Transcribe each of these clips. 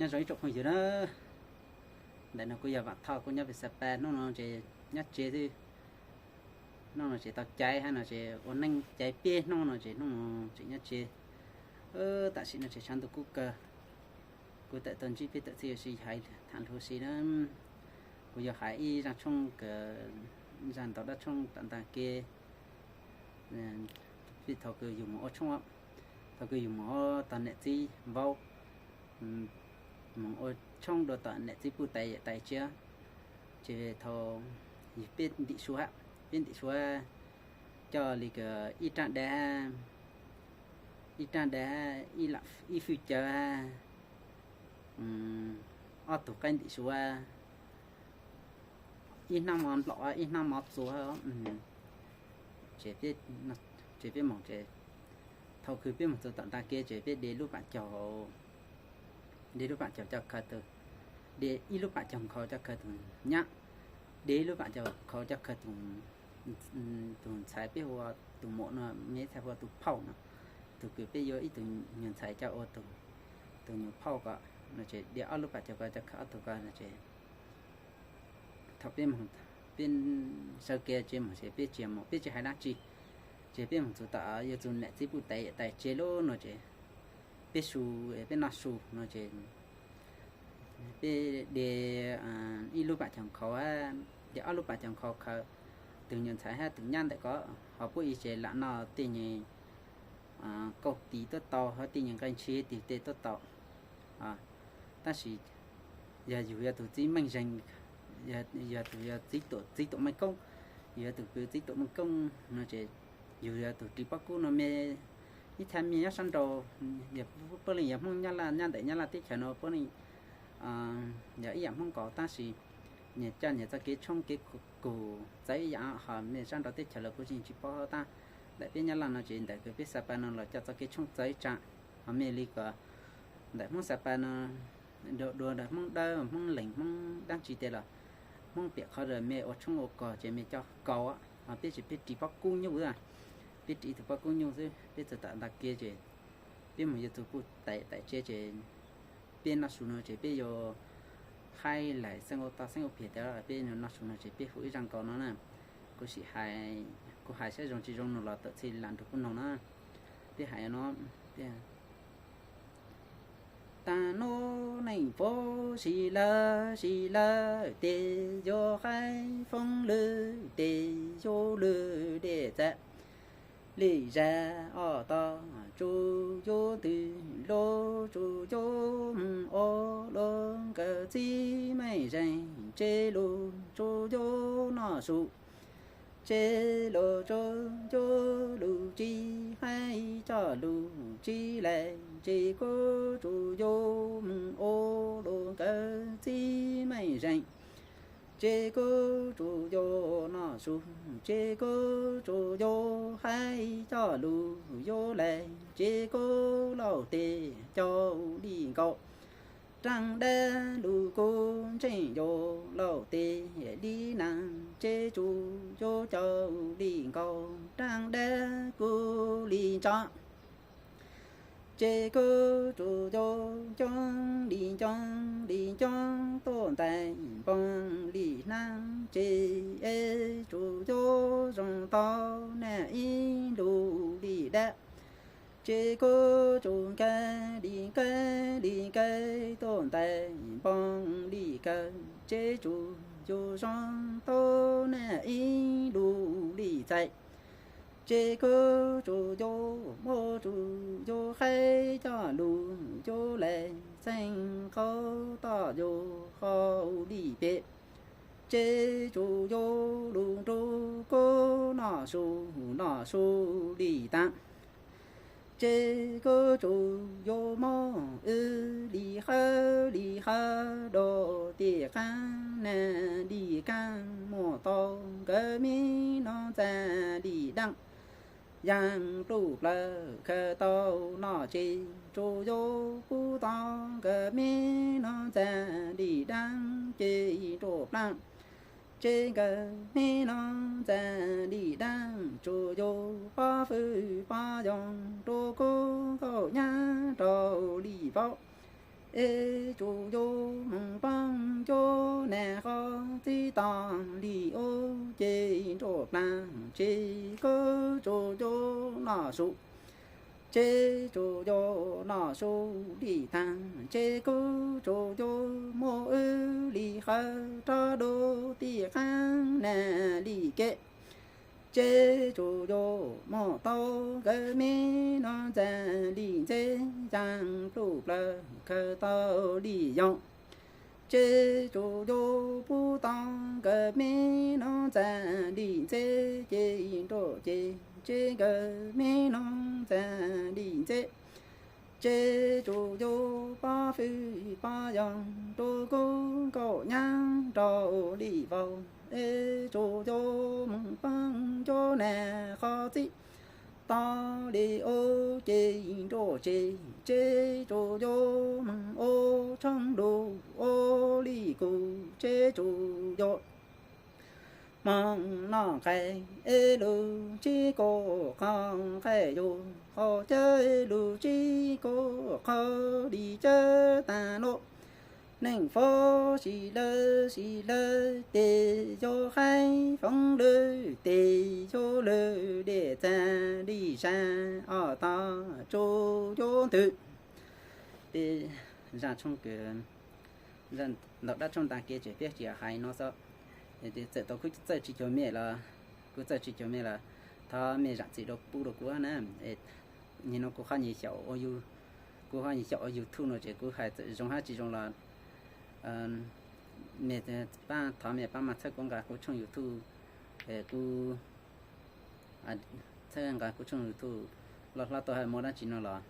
Nyob zoo ib tsoom phooj ywg na, ntawm no kuv yog Vam Thoj, kuv nyob pem Xa Pas. Hnub no ces nyob tsev xwb, hnub no ces tau caiv hab no ces ua neej caiv peb hnub no ces hnub no tseem nyob tsev. Tam sim no ces tshav ntuj kub kawg, kuv tawm tuaj ntsib peb tawm txij ua si hais tham lus si na. Kuv yuav hais ib zaj tshoob kawg, zaj ntau dab tshoob tom ntag kev. Thaum kws yug moog ua tshoob, thaum kws yug moog ua tog niam txiv vauv, moog ua tshoob dua tom niam txiv puj tais yawm tais tsiab, ces thaum peb ntim su hab, peb ntim su hab, coj li kws ib rab dav, ib rab dav, ib fwj cawv, ob tug qaib ntim su, ib hnab mov nplaum, ib hnab mov txua. Ces peb moog, thaum kws peb moog txug tom ntag kev ces peb de lub pam caug, de lub pam caug coj khaws tug, de ib lub pam caug nkhaus coj khaws tug nyab, de ib lub pam caug nkhaus coj khaws tug ntxhais, peb hu ua tug muam no, meb txhais hu ua tug phauj no, tug kws peb yuav ib tug nyuag ntxhais coj ua tug nyuag phauj ko no ces de ob lub pam caug ko coj khaws ob tug ko no ces thaum peb, peb sawv kev tsev moog ces peb tsis moog, peb tsis hais dab tsi, ces peb moog txug tom yuav txug niam txiv puj tais yawm tais tsev lawm no ces peb su, peb noj su no ces peb de ib lub pam caug nkhaus, de ob lub pam caug nkhaus khaws tug nyuag ntxhais hab tug nyab ntawm ko, ho puab ib tsev lam noj tej nyuag kauj tis tuab tau hab tej nyuag nqaij ntshis tig tej tuab tau. Tab sis yog yug yog tug txiv meej zeeg, yog tug yog txiv tuam meej koob, yug yog tug kws txiv tuam meej koob no ces yug yog tug ris pob kub no me, ib txha me nyob sab nraud, puab leej yog Hmoob Nyab Laj, nyob ntawm Nyab Laj teb chaws no puab leej yog ib yam Hmoob nkaus tab sis nyias coj nyias txoj kev tshoob kev kug txawv ib yam, ho me sab nraud teb chaws los kuv tsis paub tab ntawm peb Nyab Laj no ces ntawm kws peb Xa Pas no los coj txoj kev tshoob txawv ib tsaam, ho me li ko ntawm Hmoob Xa Pas no dua ntawm Hmoob Dawb, Hmoob Leeg, Hmoob dab tsi tes los Hmoob piam qhov me ua tshoob ua kos ces me coj kaus, ho peb ces peb ris pob kub nyuj, peb ris tug pob kub nyuj xwb. Peb txug tom ntag kev ces peb moog yuav txug puj tais yawm tais tsev ces peb noj su no ces peb yuav haib laim xeeb ua toj xeeb ua phiag tas, peb noj su no ces peb hu ib zaj nkauj no na. Kuv sim hais, kuv hais saib zoo tsis zoo no los tawm txhij lam nrug kuv noog na. Peb hais no, taag nub neej puv si lawm si lawm tes yuav haib foob lwm tes yuav lwm dej txav li zag ob tog, tsuas yuav twg lug tsuas yuav moog ua lug nkawd txiv meej zeeg, tsev lug tsuas yuav noj su, tsev lug tsuas yuav lug tsis haib coj lug tsis laim, tsev kuv tsuas yuav moog ua lug nkawd txiv meej zeeg, tsev kuv tsuas yuav noj su, tsev kuv tsuas yuav haib coj lug yuav laim, tsev kuv laug tes cau li nkaus, raag dab lug kuv ntseeg yuav laug tes li naag, tsev tsuas yuav cau li nkaus, raag dab kuv li ntso, tsev kuv tsuas yuav ncoob li ncoob li ncoob tuaj ntais npoo li hnaab, tsev es tsuas yuav zoo tau nag ib lug li dab, tsev kuv tsuas nkaig li nkaig li nkaig tuaj ntais npoo li kawg, tsev tsuas yuav zoo tau nag ib lug li txais, tsev kuv tsuas yuav muaj tsuas yuav haib coj lug yuav laim, txheej qaub toj yuav hau li pem, tsev tsuas yuav lug nrug kuv noj su noj su li taag, tsev kuv tsuas yuav muab wb li hawb li hawb dua tej qaab, nag li kaab muaj tau nkawd me noog txag li daab, yaaj pluj plawg khaws tau noj tsev, tsuas yuav pub tau nkawd me noog txag li daab ces ruaj plaab, tsev nkawd me noog txag li daab, tsuas yuav pob fwj pob yoog rua kuv nkauj nyab rau li vaub, Es tsuas yog moog poob cuab nag qhov txij tog li ub ces nruab plaag tsev kub tsuas yog noj su, tsev tsuas yog noj su li taag, tsev kub tsuas yog muab wb li qhawv rov dua tim qaab nag li kev. Tsev tsuas yog muab tau nkawd me noog ntxag li ntxeb, caag pluj plawg khaws tau li yoog. Tsev tsuas yog pub tau nkawd me noog ntxag li ntxeb, ces nruab cev tsev nkawd me noog ntxag li ntxeb. Tsev tsuas yog pob fwj pob yoog rua kub nkaum nyaab rau li vau. Es tsuas yog moog poob cuab nag qhov txij tog li ub ces nruab tsev, tsev tsuas yog moog ua tshoob lug ua li kuv, tsev tsuas yog moog noj nqaij es lug tsis kuj qhov nqaij yug, qhov cawv lug tsis kuj qhov li cawv taag nuav. Neej foob sis lawv sis lawv tes yog qaib, foob lwg tes yog lwg dej, txag li zag ob tog tsuas yog ntwg. Peb zaj tshoob kws ntawm dab tshooj ntaag kev ces peb tsis hais no xwb. Txawm tau kuv txawj tsis cuag mej los, kuv txawj tsis cuag mej los thov mej zaam txim rua pub rua kuv na. Nim no kuv qhov nyuag xyaum, kuv qhov nyuag xyaum ua YouTube no ces kuv hais txawm zoo hab tsis zoo los mej paab, thov mej paab mas txhawb kuv nqa kuv tshooj YouTube, kuv txhawb nqa kuv tshooj YouTube loj hlob tau hab muaj dab tsi no los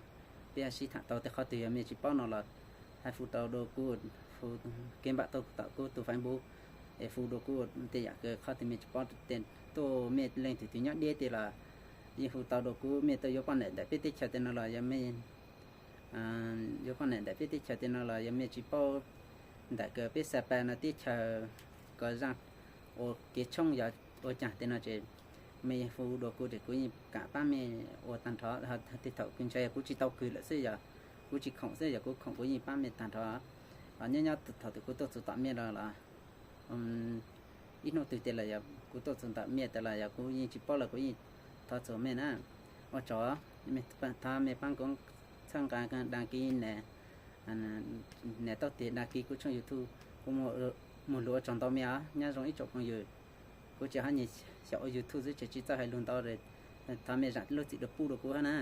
peb sib thaam tau. Tej qhov twg yog mej tsis paub no los hab hu tau dua kuv, hu kev npam tau tom kuv tug Facebook, es hu dua kuv tej yaam kws qhov twg mej tsis paub, tuaj mej leej twg twg nyob deb tej los yeej hu tau dua kuv. Mej tuaj yuav poj niam ntawm peb teb chaws tej no los yog mej yuav poj niam ntawm peb teb chaws tej no los yog mej tsis paub ntawm kws peb xa pa no teb chaws kws zaaj ua kev tshoob yog ua caag tej no ces mej hu dua kuv ces kuv yeej kaam paab mej ua taag nrho. Tej thaum kws ntshai kuv tsis tau kws lawm xwb, yog kuv tsis khoom xwb, yog kuv khoom kuv yeej paab mej taag nrho. Nyob nyob thaum twg kuv tuaj txug tom mej los los ib nub twg tej los yog kuv tuaj txug tom mej tej los yog kuv yeej tsis paub los kuv yeej thov txug mej na. Ua tsaug, thov mej paab kuv txhawb nqa đăng ký, nias tau tes đăng ký kuv tshooj YouTube. Kuv muaj lus ua tsaug ntau mej os, nyob zoo ib tsoom phooj ywg. Kuv tsis hab nyuag xyaum ua YouTube xwb ces tsis txawj hais lug ntau, thov mej zaam lub txim dua pub rua kuv hab na.